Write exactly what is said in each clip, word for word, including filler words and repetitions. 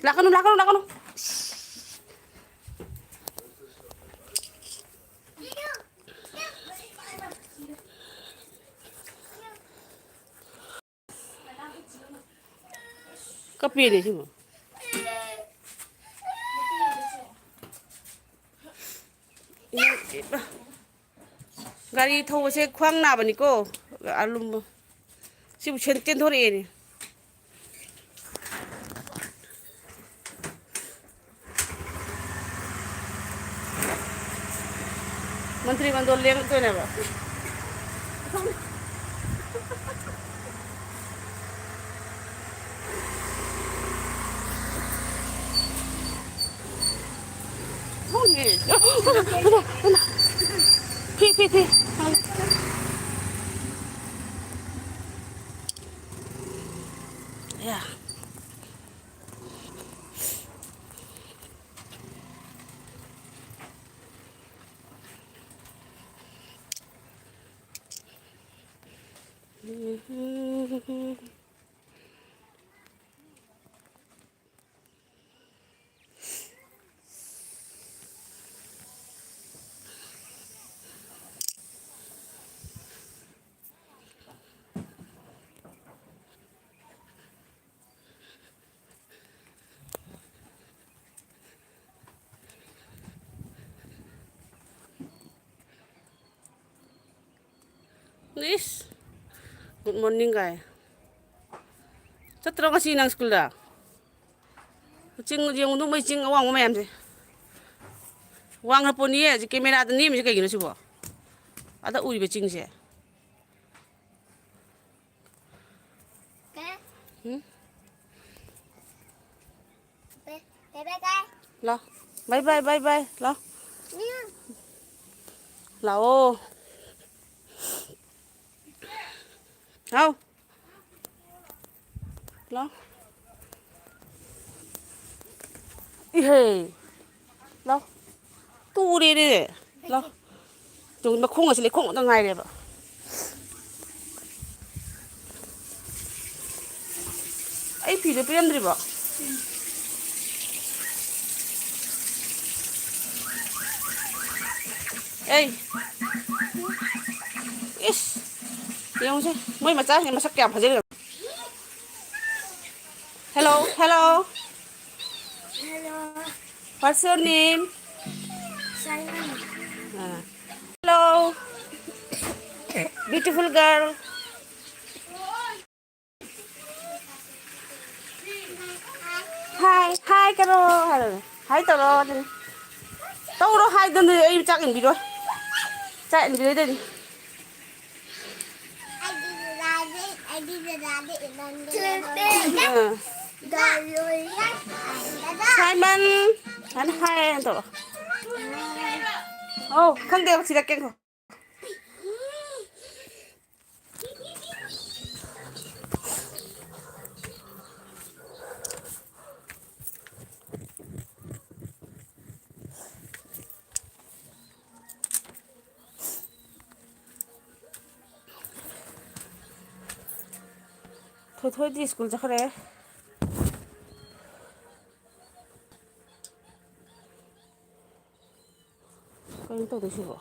ꯂꯥꯛꯀꯅꯨ, ꯂꯥꯛꯀꯅꯨ, ꯂꯥꯛꯀꯅꯨ꯫ ꯀꯞꯄꯦꯅꯦ ꯁꯤꯕꯣ꯫ ꯒꯥꯔꯤ ꯊꯧꯕꯁꯦ ꯈ꯭ꯋꯥꯡ ꯅꯥꯕꯅꯤꯀꯣ꯫ ꯑꯂꯨꯝꯕ꯫ ꯁꯤꯕꯨ ꯁꯦꯟ ꯆꯦꯟꯊꯣꯔꯛꯑꯦꯅꯦ꯫ ꯃꯟꯇ꯭ꯔꯤ ꯃꯟꯗꯣꯜ ꯂꯦꯡꯉꯛꯇꯣꯏꯅꯦꯕ꯫ ꯈꯪꯗꯦ꯫ ꯐꯤ, ꯐꯤ, ꯐꯤ꯫ ꯑꯌꯥ꯫ ꯏꯁ, good morning ꯀꯥꯏ꯫ ꯆꯠꯇ꯭ꯔꯣ ꯉꯁꯤ ꯅꯪ ꯁ꯭ꯀꯨꯜꯗ? ꯆꯤꯡ ꯌꯦꯡꯉꯨꯗꯣ, ꯃꯣꯏ ꯆꯤꯡ ꯑꯋꯥꯡꯕ ꯃꯌꯥꯝꯁꯦ꯫ ꯋꯥꯡꯈ꯭ꯔ ꯄꯣꯠꯅꯤꯌꯦ, ꯍꯧꯖꯤꯛ ꯀꯦꯃꯦꯔꯥꯗ ꯅꯦꯝꯃꯤꯁꯦ ꯀꯩꯒꯤꯅꯣ ꯁꯤꯕꯣ? ꯑꯗ ꯎꯔꯤꯕ ꯆꯤꯡꯁꯦ꯫ ꯎꯝ? ꯂꯥꯎ꯫ ꯕꯥꯏ ꯕꯥꯏ, ꯕꯥꯏ ꯕꯥꯏ꯫ ꯂꯥꯎ꯫ ꯂꯥꯛꯑꯣ꯫ ꯍꯥꯎ꯫ ꯂꯥꯎ꯫ ꯏꯍꯦ꯫ ꯂꯥꯎ꯫ ꯇꯨꯔꯦꯅꯦ꯫ ꯂꯥꯎ꯫ ꯇꯨ ꯃꯈꯣꯡ ꯑꯁꯤ ꯂꯩꯈꯣꯝ ꯉꯥꯛꯇ ꯉꯥꯏꯔꯦꯕ꯫ ꯑꯩ ꯐꯤꯗꯣ ꯄꯤꯔꯝꯗ꯭ꯔꯤꯕꯣ? ꯑꯩ, ꯏꯁ, ꯌꯦꯡꯉꯨꯁꯦ, ꯃꯣꯏ ꯃꯆꯥꯁꯤꯡꯁꯦ ꯃꯁꯛ ꯀꯌꯥꯝ ꯐꯖꯩ ꯌꯦꯡꯉꯨ꯫ Hello, hello. Hello. What's your name? Simon. Ah. Hello. Beautiful girl. Hi, hi ꯀꯩꯅꯣ ꯍꯥꯏꯔꯣꯅꯦ꯫ Hi ꯇꯧꯔꯣ ꯑꯗꯨꯅꯦ꯫ ꯇꯧꯔꯣ ꯍꯥꯏꯗꯨꯅꯦ, ꯑꯩ ꯆꯥꯛ ꯏꯟꯕꯤꯔꯣꯏ꯫ ꯆꯥꯛ ꯏꯟꯕꯤꯔꯣꯏꯗꯣꯏꯅꯤ꯫ ꯑꯥ꯫ ꯁꯥꯏꯃꯟ ꯍꯥꯏꯅ ꯍꯥꯏ ꯍꯥꯏꯅ ꯇꯧꯔꯣ꯫ ꯑꯧ, ꯈꯪꯗꯦ, ꯊꯤꯔꯛꯀꯦ ꯉꯥꯏꯈꯣ꯫ ꯊꯣꯏꯊꯣꯏꯗꯤ ꯁ꯭ꯀꯨꯜ ꯆꯠꯈ꯭ꯔꯦ꯫ ꯀꯩꯅꯣ ꯇꯧꯗꯣꯏꯁꯤꯕꯣ?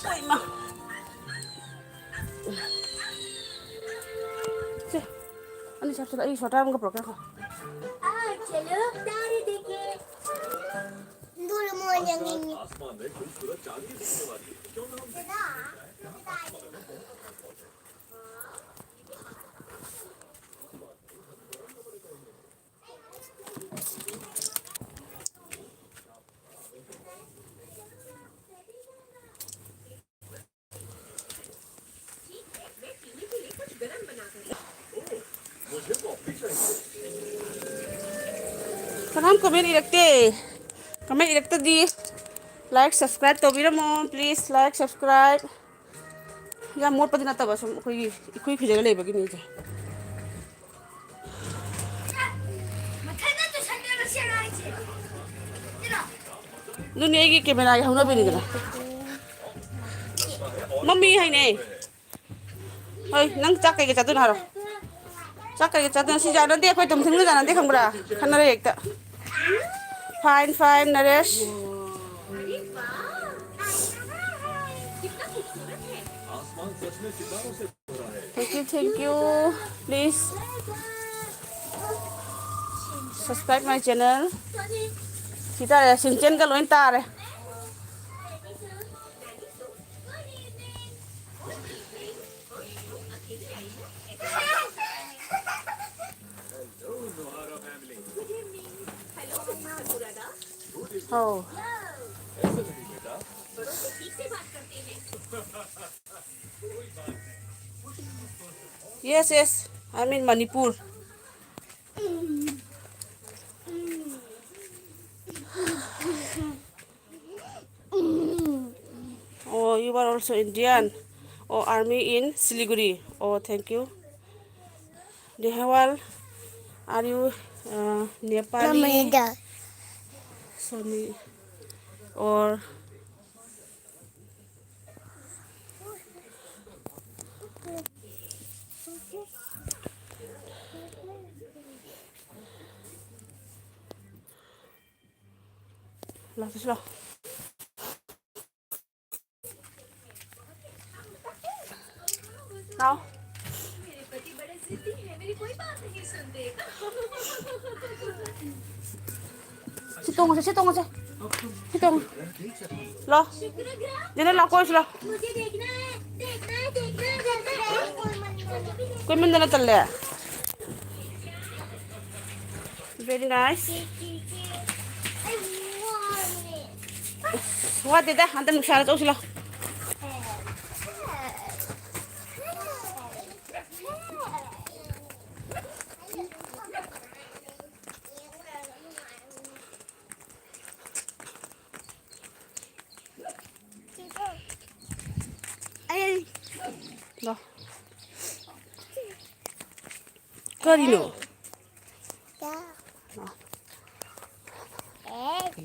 ꯍꯣꯏꯃ꯫ ꯁꯦ, ꯑꯅꯤ ꯆꯥꯞꯁꯤꯜꯂꯣ, ꯑꯩ ꯁꯣꯇꯥ ꯑꯃꯒ ꯄꯨꯔꯛꯀꯦ ꯉꯥꯏꯈꯣ꯫ ꯂꯨꯔ ꯃꯣꯟ ꯌꯦꯡꯅꯤꯡꯉꯤ꯫ ꯀꯅꯥꯝ comment ꯏꯔꯛꯇꯦ꯫ Comment ꯏꯔꯛꯇꯗꯤ like, subscribe ꯇꯧꯕꯤꯔꯝꯃꯣ, please, like, subscribe꯫ ꯌꯥꯝ ꯃꯣꯠꯄꯗꯤ ꯅꯠꯇꯕ, ꯁꯨꯝ ꯑꯩꯈꯣꯏꯒꯤ ꯏꯈꯨꯏ ꯈꯨꯏꯖꯔ ꯂꯩꯕꯒꯤꯅꯤ ꯏꯆꯦ꯫ ꯃꯊꯟꯇ ꯇꯨꯁꯟꯗꯣꯏꯕ ꯁꯤ ꯑꯉꯥꯡꯁꯦ꯫ ꯑꯗꯨꯅꯦ ꯑꯩꯒꯤ camera ꯒꯤ ꯍꯧꯅꯕꯤꯅꯤꯗꯅ꯫ ꯃꯝꯃꯤ ꯍꯥꯏꯅꯦ꯫ ꯍꯣꯏ, ꯅꯪ ꯆꯥꯛ ꯀꯩꯀꯩ ꯆꯥꯗꯣꯏꯅꯣ ꯍꯥꯏꯔꯣ꯫ ꯆꯥꯛ ꯀꯩꯀꯩ ꯆꯥꯗꯣꯏꯅꯣ? ꯁꯤ ꯌꯥꯅꯗꯦ, ꯑꯩꯈꯣꯏ ꯇꯨꯝꯊꯤꯟꯒ ꯌꯥꯅꯗꯦ, ꯈꯪꯕ꯭ꯔꯥ? ꯈꯟꯅꯔꯦ ꯍꯦꯛꯇ꯫ Fine, fine, ꯅꯔꯦꯁ꯫ Thank you, thank you. Please subscribe my channel. ꯁꯤ ꯇꯥꯔꯦ, ꯁꯤꯟꯆꯦꯟꯒ ꯂꯣꯏ ꯇꯥꯔꯦ꯫ Oh. Yes, yes. I'm in Manipur. Oh, you are also Indian. Oh, army in Siliguri. Oh, thank you. Nehwal, are you uh, Nepali? Mama, Dad. Sorry. Or ꯂꯥꯛꯇꯣꯏꯁꯤ ꯂꯥꯛꯑꯣ꯫ ꯂꯥꯛꯑꯣ꯫ ꯁꯤ ꯇꯣꯡꯉꯁꯦ, ꯁꯤ ꯇꯣꯡꯉꯁꯦ꯫ ꯁꯤ ꯇꯣꯡꯉꯣ꯫ ꯂꯥꯛꯑꯣ꯫ ꯖꯦꯅꯦ, ꯂꯥꯛꯑꯣ, ꯀꯣꯏꯔꯨꯁꯤ ꯂꯥꯛꯑꯣ꯫ ꯀꯣꯏꯃꯟꯗꯅ ꯇꯜꯂꯦ꯫ Very nice. ꯋꯥꯗꯦꯗ, ꯍꯟꯗꯛ ꯅꯨꯡꯁꯥꯗ ꯆꯧꯁꯤ ꯂꯥꯎ꯫ ꯑꯩ ꯂꯥꯎ꯫ ꯀꯔꯤꯅꯣ?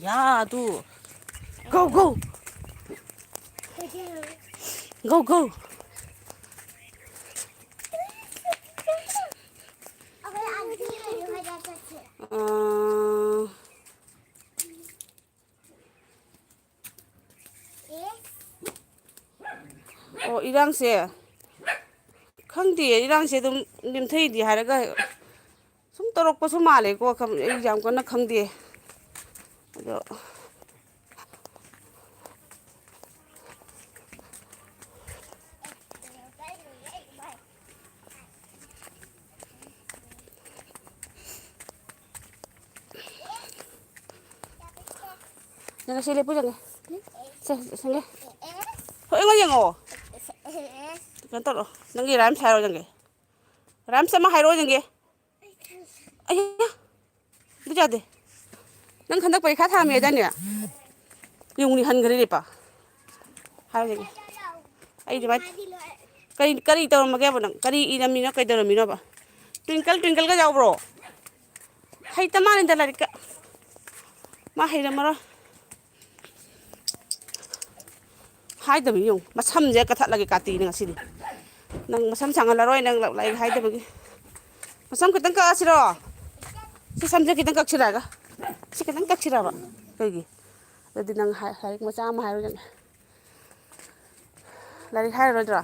ꯌꯥ, ꯑꯗꯨ꯫ Go, go. Go, go. ꯑꯣ, ꯏꯔꯥꯡꯁꯦ ꯈꯪꯗꯦ, ꯏꯔꯥꯡꯁꯦ ꯑꯗꯨꯝ ꯅꯦꯝꯊꯩꯗꯤ ꯍꯥꯏꯔꯒ ꯁꯨꯝ ꯇꯧꯔꯛꯄꯁꯨ ꯃꯥꯜꯂꯦꯀꯣ꯫ ꯈꯪ-, ꯑꯩ ꯌꯥꯝ ꯀꯟꯅ ꯈꯪꯗꯦ꯫ ꯑꯗꯣ ꯅꯪ ꯁꯤ ꯂꯦꯞꯄꯨ ꯆꯪꯒꯦ꯫ ꯁꯦ, ꯁꯪꯒꯦ꯫ ꯍꯣꯏ, ꯑꯩꯉꯣꯟꯗ ꯌꯦꯡꯉꯛꯑꯣ꯫ ꯀꯩꯅꯣ ꯇꯧꯔꯣ꯫ ꯅꯪꯒꯤ rhymes ꯍꯥꯏꯔꯣ ꯆꯪꯒꯦ꯫ Rhymes ꯑꯃ ꯍꯥꯏꯔꯛꯑꯣ ꯌꯦꯡꯒꯦ꯫ ꯑꯩꯌꯥ! ꯑꯗꯨ ꯌꯥꯗꯦ꯫ ꯅꯪ ꯍꯟꯗꯛ ꯄꯔꯤꯈꯥ ꯊꯥꯔꯝꯃꯦꯗꯥꯏꯅꯦ? ꯌꯦꯡꯉꯨꯅꯦ, ꯍꯟꯈ꯭ꯔꯦꯅꯦ ꯄꯥ꯫ ꯍꯥꯏꯔꯣ ꯌꯦꯡꯒꯦ꯫ ꯑꯩꯗꯤ ꯃꯥꯏ-, ꯀꯔꯤ, ꯀꯔꯤ ꯇꯧꯔꯝꯃꯒꯦꯕ ꯅꯪ? ꯀꯔꯤ ꯏꯔꯝꯃꯤꯅꯣ, ꯀꯩꯗꯧꯔꯝꯃꯤꯅꯣꯕ? Twinkle twinkleꯒ ꯌꯥꯎꯕ꯭ꯔꯣ? ꯍꯩꯇ ꯃꯥꯜꯂꯤꯗ ꯂꯥꯏꯔꯤꯛꯀ꯫ ꯃꯥ ꯍꯩꯔꯝꯃꯔꯣꯏ꯫ ꯍꯥꯏꯗꯕꯅꯤ ꯌꯦꯡꯉꯨ, ꯃꯁꯝꯁꯦ ꯀꯛꯊꯠꯂꯒꯦ ꯀꯥꯇꯤꯅ ꯉꯁꯤꯗꯤ꯫ ꯅꯪ ꯃꯁꯝ ꯁꯥꯡꯍꯜꯂꯔꯣꯏ, ꯅꯪ ꯂꯥꯏꯔꯤꯛ ꯍꯥꯏꯗꯕꯒꯤ꯫ ꯃꯁꯝ ꯈꯤꯇꯪ ꯀꯛꯑꯁꯤꯔꯣ? ꯁꯤ ꯁꯝꯁꯦ ꯈꯤꯇꯪ ꯀꯛꯁꯤꯔꯒ꯫ ꯁꯤ ꯈꯤꯇꯪ ꯀꯛꯁꯤꯔꯕ? ꯀꯩꯒꯤ? ꯑꯗꯨꯗꯤ ꯅꯪ ꯍꯥꯏ-, ꯂꯥꯏꯔꯤꯛ ꯃꯆꯥ ꯑꯃ ꯍꯥꯏꯔꯣꯗꯅ꯫ ꯂꯥꯏꯔꯤꯛ ꯍꯥꯏꯔꯔꯣꯏꯗ꯭ꯔꯣ?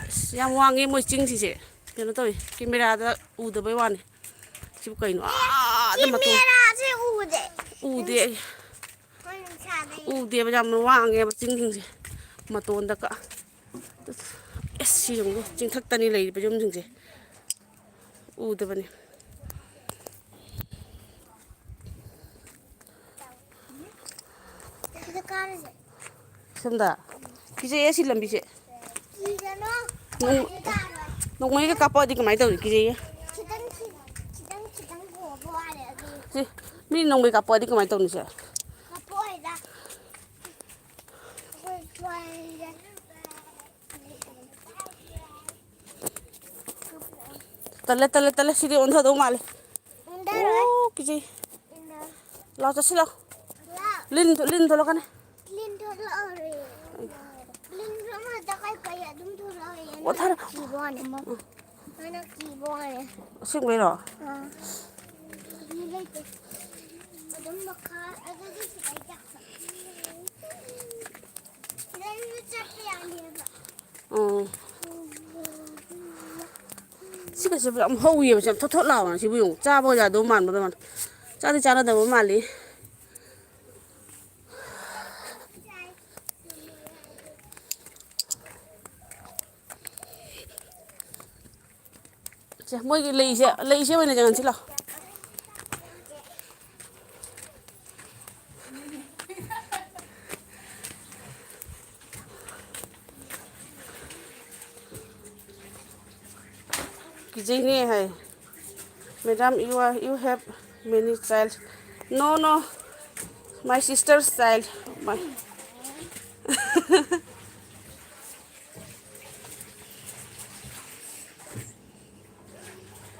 ꯑꯁ, ꯌꯥꯝ ꯋꯥꯡꯉꯦ ꯃꯣꯏ ꯆꯤꯡꯁꯤꯁꯦ꯫ ꯀꯩꯅꯣ ꯇꯧꯋꯤ, cameraꯗ ꯎꯗꯕꯩ ꯋꯥꯅꯤ꯫ ꯁꯤꯕꯨ ꯀꯩꯅꯣ? ꯑꯥꯗ ꯃꯇꯣꯟ꯫ Cameraꯁꯦ ꯎꯗꯦ꯫ ꯎꯗꯦ ꯑꯩ꯫ ꯍꯣꯏ, ꯅꯨꯡꯁꯥꯗ ꯌꯦꯡ-, ꯎꯗꯦꯕ, ꯌꯥꯝꯅ ꯋꯥꯡꯉꯦꯕ ꯆꯤꯡꯁꯤꯡꯁꯦ꯫ ꯃꯇꯣꯟꯗ ꯀ-, ꯑꯁ, ꯁꯤ ꯌꯦꯡꯉꯨ, ꯆꯤꯡꯊꯛꯇꯅꯤ ꯂꯩꯔꯤꯕ ꯌꯨꯝꯁꯤꯡꯁꯦ꯫ ꯎꯗꯕꯅꯤ꯫ ꯁꯤꯗ ꯀꯥꯔꯨꯁꯦ꯫ ꯁꯣꯝꯗ? ꯀꯤꯖꯩꯌꯦ ꯁꯤ ꯂꯝꯕꯤꯁꯦ꯫ ꯀꯤꯒꯅꯣ꯫ ꯅꯣꯡ-, ꯅꯣꯡꯃꯩꯒ ꯀꯥꯞꯄꯛꯑꯗꯤ ꯀꯃꯥꯏꯅ ꯇꯧꯅꯤ? ꯀꯤꯖꯩꯌꯦ꯫ ꯈꯤꯇꯪ, ꯈꯤꯇꯪ, ꯈꯤꯇꯪ ꯄꯣꯕ ꯋꯥꯅꯤ ꯑꯗꯨ꯫ ꯁꯤ ꯃꯤ ꯅꯣꯡꯃꯩ ꯀꯥꯞꯄꯛꯑꯗꯤ ꯀꯃꯥꯏꯅ ꯇꯧꯅꯤ ꯁꯦ? ꯀꯥꯞꯄꯛꯑꯣꯏꯗ꯫ ꯑꯩꯈꯣꯏ ꯁ꯭ꯋꯥꯏꯗ꯫ ꯇꯜꯂꯦ, ꯇꯜꯂꯦ, ꯇꯜꯂꯦ꯫ ꯁꯤꯗꯤ ꯑꯣꯟꯊꯗꯧ ꯃꯥꯜꯂꯦ꯫ ꯑꯣꯟꯊꯔꯣꯏ꯫ ꯑꯣ, ꯀꯤꯖꯩ꯫ ꯏꯟꯗ-, ꯂꯥꯎ, ꯆꯠꯁꯤ ꯂꯥꯎ꯫ ꯂꯥꯎ꯫ ꯂꯤꯟ ꯊꯣ-, ꯂꯤꯟ ꯊꯣꯛꯂꯛꯀꯅꯤ꯫ ꯂꯤꯟ ꯊꯣꯛꯂꯛꯑꯔꯣꯏ꯫ ꯂꯤꯟ ꯊꯣꯛꯂꯛꯑꯗꯤ ꯀꯩ ꯑꯗꯨꯝ ꯊꯣꯛꯂꯛꯑꯦ꯫ ꯑꯣꯟꯊꯔꯣ꯫ ꯀꯤꯕ ꯋꯥꯅꯤ꯫ ꯎꯝ꯫ ꯅꯪꯅ ꯀꯤꯕ ꯋꯥꯅꯤ꯫ ꯑꯁꯦꯡꯕꯩꯔꯣ? ꯑꯥ꯫ ꯃꯤ ꯂꯩꯇꯦ꯫ ꯑꯗꯨꯝ ꯃꯈꯥ, ꯑꯗꯨꯗꯤ ꯁꯤꯗꯩꯗ꯫ ꯎꯝ꯫ ꯁꯤꯒꯁꯦ ꯌꯥꯝ ꯍꯧꯋꯦꯕ, ꯁꯤ ꯌꯥꯝ ꯊꯣꯠ ꯊꯣꯠ ꯂꯥꯎꯅ꯫ ꯁꯤꯕꯨ ꯌꯦꯡꯉꯨ, ꯆꯥꯕ ꯌꯥꯗꯧ ꯃꯥꯟꯕꯗ ꯃꯥꯟ-, ꯆꯥꯗꯤ ꯆꯥꯅꯗꯕ ꯃꯥꯜꯂꯤ꯫ ꯁꯦ, ꯃꯣꯏꯒꯤ ꯂꯩꯁꯦ, ꯂꯩꯁꯦ ꯑꯣꯏꯅ ꯌꯦꯡꯍꯟꯁꯤ ꯂꯥꯎ꯫ ꯀꯤꯖꯩꯅꯦ ꯍꯥꯏ꯫ Madam, you are, you have many child. No, no, my sister's child. My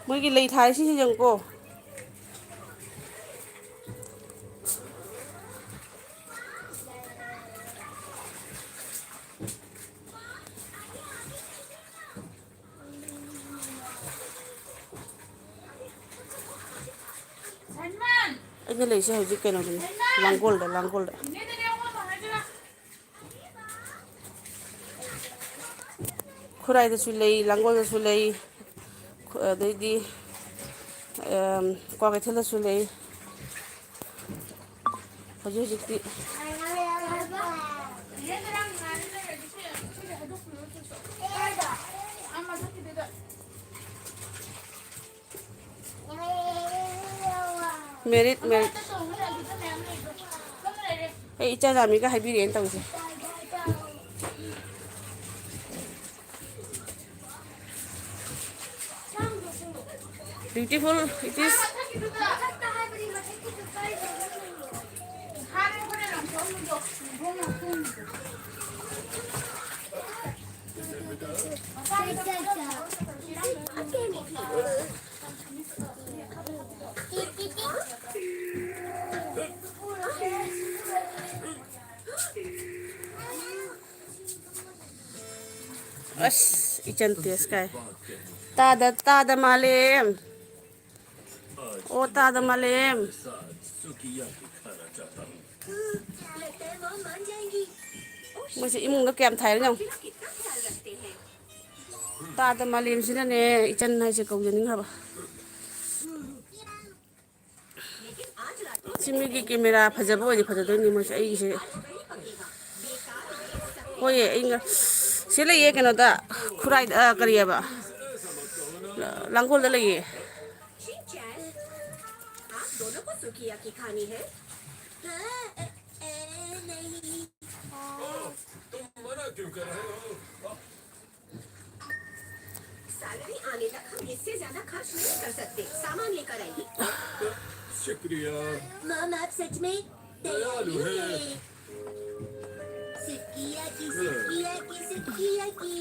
ꯃꯣꯏꯒꯤ ꯂꯩ ꯊꯥꯔꯤꯁꯤꯡꯁꯦ ꯌꯦꯡꯉꯨꯀꯣ꯫ ꯑꯩꯅ ꯂꯩꯁꯦ ꯍꯧꯖꯤꯛ ꯀꯩꯅꯣꯗꯅꯤ, ꯂꯥꯡꯒꯣꯜꯗ, ꯂꯥꯡꯒꯣꯜꯗ꯫ ꯈꯨꯔꯥꯏꯗꯁꯨ ꯂꯩ, ꯂꯥꯡꯒꯣꯜꯗꯁꯨ ꯂꯩ, ꯑꯗꯩꯗꯤ, ꯑꯝ, ꯀ꯭ꯋꯥꯀꯩꯊꯦꯜꯗꯁꯨ ꯂꯩ꯫ ꯍꯧꯖꯤꯛ ꯍꯧꯖꯤꯛꯇꯤ ꯃꯦꯔꯤꯠ, ꯃꯦꯔꯤꯠ꯫ ꯑꯩ ꯏꯆꯥ ꯖꯥꯃꯤꯒ ꯍꯥꯏꯕꯤꯔꯛꯑꯦꯅ ꯇꯧꯔꯤꯁꯦ꯫ Beautiful it is. ꯑꯁ, ꯏꯆꯟ ꯇꯦꯁ ꯀꯥꯏ꯫ ꯇꯥꯗ, ꯇꯥꯗ ꯃꯥꯂꯦꯝ꯫ ꯑꯣ, ꯇꯥꯗ ꯃꯥꯂꯦꯝ꯫ ꯃꯣꯏꯁꯦ ꯏꯃꯨꯡꯗ ꯀꯌꯥꯝ ꯊꯥꯏꯅꯣ ꯌꯦꯡꯉꯣ꯫ ꯇꯥꯗ ꯃꯥꯂꯦꯝꯁꯤꯅꯅꯦ, ꯏꯆꯟ ꯍꯥꯏꯁꯦ ꯀꯧꯖꯅꯤꯡꯈ꯭ꯔꯕ꯫ ꯁꯤ ꯃꯤꯒꯤ ꯀꯦꯃꯦꯔꯥ ꯐꯖꯕ ꯑꯣꯏꯗꯤ ꯐꯖꯗꯣꯏꯅꯤ ꯃꯣꯏꯁꯦ꯫ ꯑꯩꯒꯤꯁꯦ, ꯍꯣꯏꯌꯦ, ꯑꯩ ꯉ-, ꯁꯤ ꯂꯩꯌꯦ ꯀꯩꯅꯣꯗ, ꯈꯨꯔꯥꯏꯗ, ꯑ, ꯀꯔꯤꯑꯕ, ꯂꯥꯡꯒꯣꯜꯗ ꯂꯩꯌꯦ꯫ सैलरी आने तक हम इससे ज्यादा खर्च नहीं कर सकते। सामान लेकर आइए। शुक्रिया। मॉम, आप सच में दयालु दयालु हैं। हैं। सुकिया की, सुकिया की, सुकिया की, सुकिया की।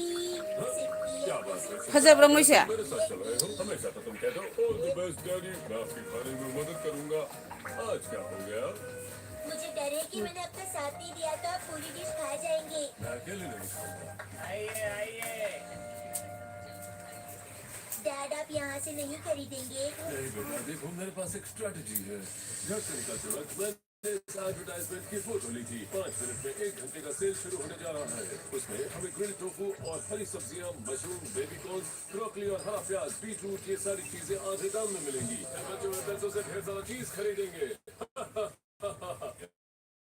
क्या बात है। ꯐꯖꯕ꯭ꯔꯥ ꯃꯣꯏꯁꯦ? मेरे साथ चल रहे हो, हमेशा तो तुम कहते हो, "All the best, Daddy." मैं आपके खाने में मदद करूंगा। आज क्या हो गया? मुझे डर है कि मैंने आपका साथ नहीं दिया तो आप पूरी डिश खा जाएंगे। मैं अकेले नहीं खाऊंगा। आइए, आइए। डैड, आप यहाँ से नहीं खरीदेंगे। नहीं बेटा, देखो, मेरे पास एक स्ट्रेटजी है। घर से निकलते वक्त मैंने इस एडवर्टाइजमेंट की फोटो ली थी। पाँच मिनट में एक घंटे का सेल शुरू होने जा रहा है। उसमें हमें ग्रिल टोफू और हरी सब्जियां, मशरूम, बेबी कॉर्न, ब्रोकली और हरा प्याज, बीटरूट, ये सारी चीजें आधे दाम में मिलेंगी। बच्चों और पैसों से ढेर सारा चीज खरीदेंगे।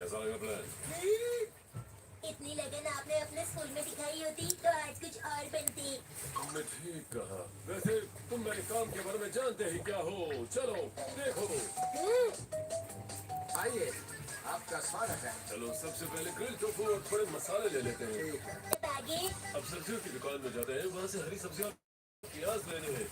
कैसा लगा प्लान? इतनी लगन आपने अपने स्कूल में दिखाई होती तो आज कुछ और बनती। तुमने ठीक कहा। वैसे तुम मेरे काम के बारे में जानते ही क्या हो? चलो, देखो। आइए, आपका स्वागत है। चलो, सबसे पहले ग्रिल टोफू और थोड़े मसाले ले लेते हैं। ठीक है। आगे। अब सब्जियों की दुकान में जाते हैं, वहाँ से हरी सब्जियाँ, प्याज लेने हैं।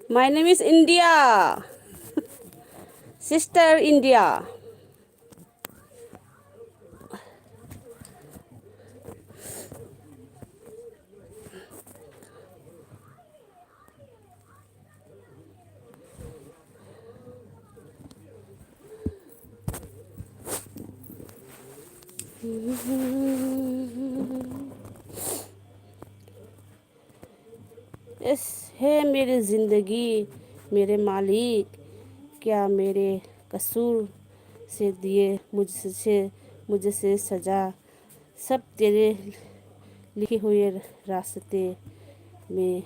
My name is India. Sister India. इस, हे मेरे ज़िंदगी, मेरे मालिक, क्या मेरे कसूर से दिए मुझसे, मुझसे सजा, सब तेरे लिखे हुए रास्ते में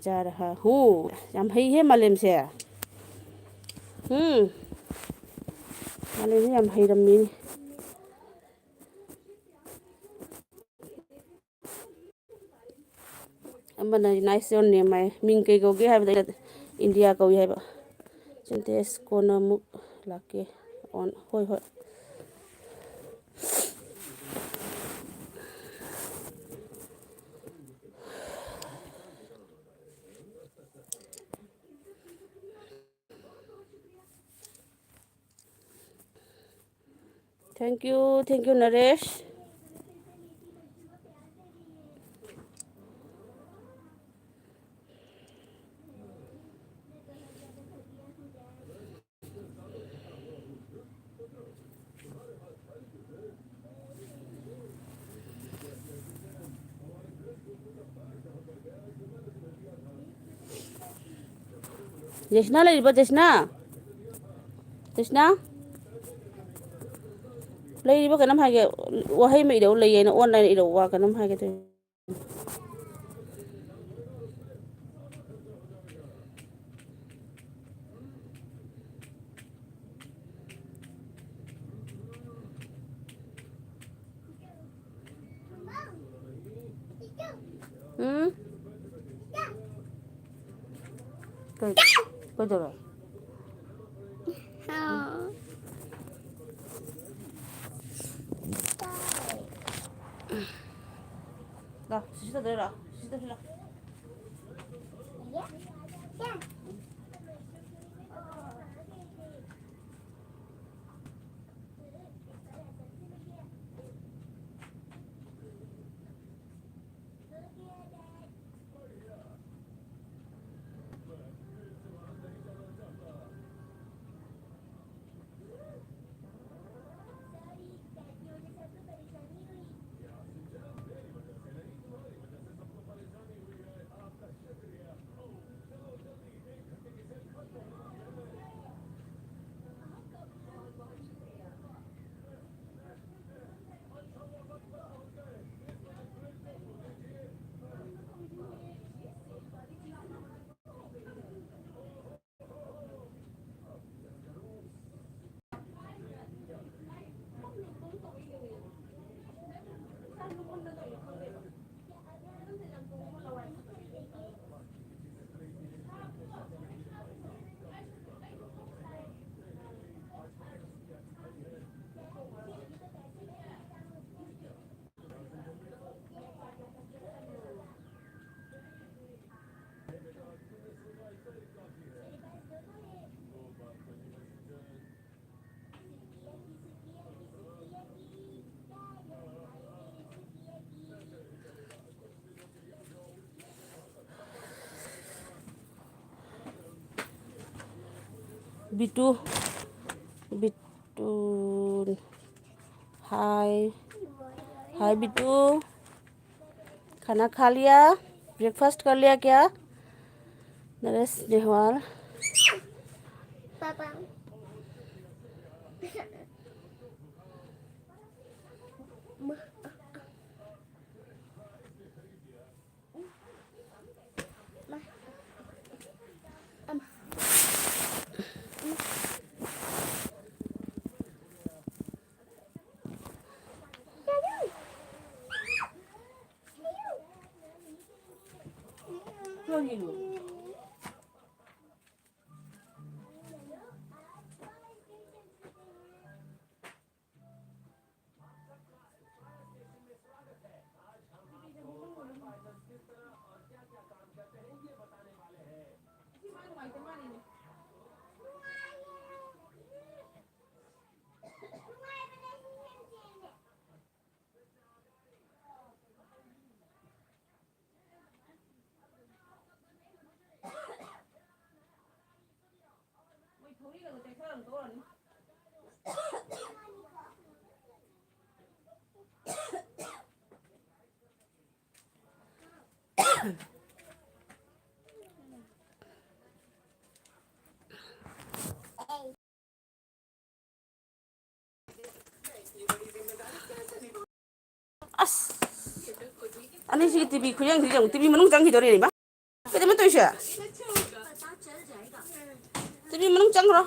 जा रहा हूँ. ꯌꯥꯝ ꯍꯩꯍꯦ ꯃꯥꯂꯦꯝꯁꯦ. ꯎꯝ. ꯃꯥꯂꯦꯝꯁꯦ ꯌꯥꯝ ꯍꯩꯔꯝꯃꯤꯅꯦ. ꯑꯃꯅ nice your name ꯍꯥꯏ, ꯃꯤꯡ ꯀꯩ ꯀꯧꯒꯦ ꯍꯥꯏꯕꯗ ꯑꯩꯅ ꯏꯟꯗꯤꯌꯥ ꯀꯧꯏ ꯍꯥꯏꯕ. ꯁꯦꯟꯇꯦꯟꯁ ꯀꯣꯟꯅ ꯑꯃꯨꯛ ꯂꯥꯛꯀꯦ. ꯑꯣꯟ-, ꯍꯣꯏ, ꯍꯣꯏ. Thank you, thank you, Naresh. ꯖꯦꯁꯅꯥ ꯂꯩꯔꯤꯕꯣ, ꯖꯦꯁꯅꯥ? ꯖꯦꯁꯅꯥ? ꯂꯩꯔꯤꯕꯣ? ꯀꯩꯅꯣꯝ ꯍꯥꯏꯒꯦ, ꯋꯥꯍꯩ ꯑꯃ ꯏꯔꯛꯎ, ꯂꯩꯌꯦꯅ online ꯏꯔꯛꯎ, ꯋꯥ ꯀꯩꯅꯣꯝ ꯍꯥꯏꯒꯦ ꯇꯧꯔꯤ. ꯎꯝ? ꯀꯩ-, ꯀꯩꯗꯧꯔꯦ? ꯂꯥꯎ, ꯁꯤꯁꯤ ꯇꯧꯗꯣꯏꯔꯣ? ꯁꯤꯁꯤ ꯇꯧꯁꯤ ꯂꯥꯎ꯫ बिट्टू, बिट्टू, हाय, हाय बिट्टू, खाना खा लिया? ब्रेकफास्ट कर लिया क्या? नरेश नेहवाल। पापा। ꯑꯁ, ꯑꯅꯤꯁꯤꯒꯤ ꯇꯤꯚꯤ ꯈꯨꯌꯦꯡꯁꯤ ꯌꯦꯡꯉꯨ꯫ ꯇꯤꯚꯤ ꯃꯅꯨꯡ ꯆꯪꯈꯤꯗꯣꯔꯦꯅꯦ, ꯏꯃꯥ꯫ ꯀꯩꯗꯧꯅꯣ ꯇꯧꯔꯤꯁꯦ? ꯇꯤꯚꯤ ꯃꯅꯨꯡ ꯆꯪꯈ꯭ꯔꯣ꯫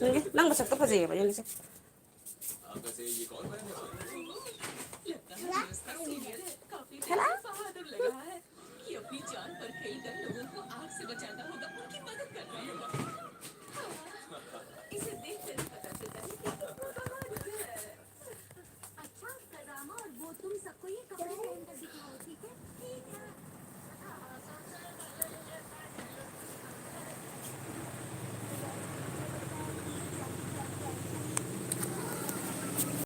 ꯌꯦꯡꯒꯦ, ꯅꯪ ꯃꯁꯛꯇꯣ ꯐꯖꯩꯌꯦꯕ, ꯌꯦꯡꯒꯦꯁꯦ꯫ ꯍꯦꯔꯥ?